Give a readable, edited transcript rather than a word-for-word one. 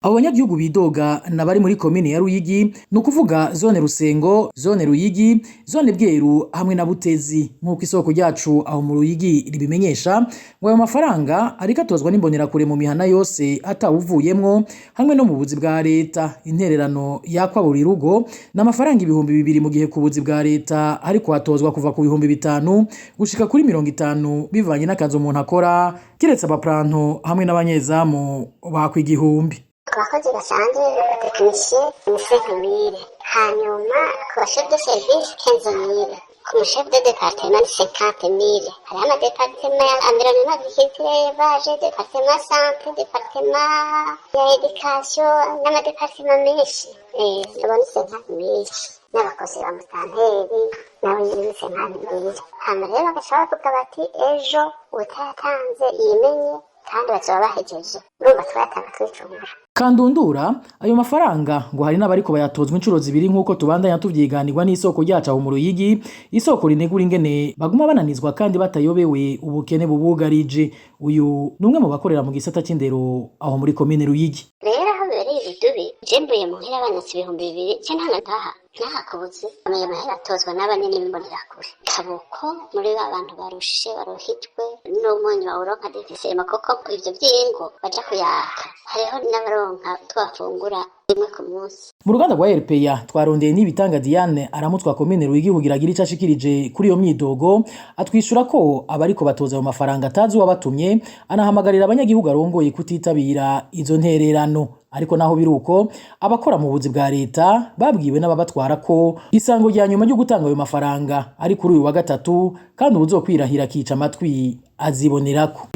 Abo banyagihugu bidoga nabari muri komine ya Ruyigi, ni ukuvuga zone Rusengo, zone Ruyigi, zone Bweru hamwe na Butezi. Nk'uko isoko ryacu aho mu Ruyigi ribimenyesha, ngo ayo mafaranga ariko atozwa n'imbonerakure mu mihana yose atawuvuyemwo, hamwe no mu buzi bwa leta. Intererano yakwa buri rugo ni amafaranga 2000, mu gihe ku buzi bwa leta ariko hatozwa kuva ku 5000 gushika kuri 50 bivanye n'akazi umuntu akora, kiretse abapranto hamwe n'abanyezamu bakwa 1000. Ku bakozi basanzwe, abatekinisiye, ni 5000, hanyuma ku ba chef de service 15 000, ku mu chef de département ni 50 000. Hariho ama département ya environnement, agriculture, élevage, département santé, département ya éducation n'ama département menshi. Abo ni 50 000, n'abakozi ba musitanteri nabo nyene ni 50 000. Hama rero bagaca bavuga bati ejo utayatanze yimenye, kandi bazoba bahejeje. Urumva twayatanga twicungura. Kandundura ayo mafaranga, ngo hari n'abariko bayatozwa inshuro zibiri, nk'uko tubandanya tuvyiganirwa n'isoko ryacu aho mu Ruyigi, isoko rinegura ingene baguma bananizwa kandi batayobewe ubukene bubugarije. Uyu ni umwe mu bakorera mu gisata c'indero aho muri komine Ruyigi. Rero aho bibereye ibidubi, je mvuye muhira banyatse 2000, ce ntana ntaha ntaha kubuzi. Ayo mahera atozwa n'abanini b'imbonerakure kabuko muri ba bantu barushe, baruhijwe n'umunyu, bawuronka difficilement, kuko ivyo vy'ingo baja kuyaka, hariho n'abaronka twafungura rimwe ku munsi. Mu ruganda rwa RPA twarondeye n'ibitanga Diane aramutswa komine Ruyigi kugira agire ico ashikirije kuri iyo myidogo, atwishura ko abariko batoza ayo mafaranga atazi uwabatumye, anahamagarira abanyagihugu arongoye kutitabira izo ntererano. Ariko naho biruko, abakora mu buzi bwa leta babwiwe n'ababatwara ko isango rya nyuma ryo gutanga ayo mafaranga ari kuri uyu wa gatatu, kandi uwuzokwirahira akica amatwi azibonerako.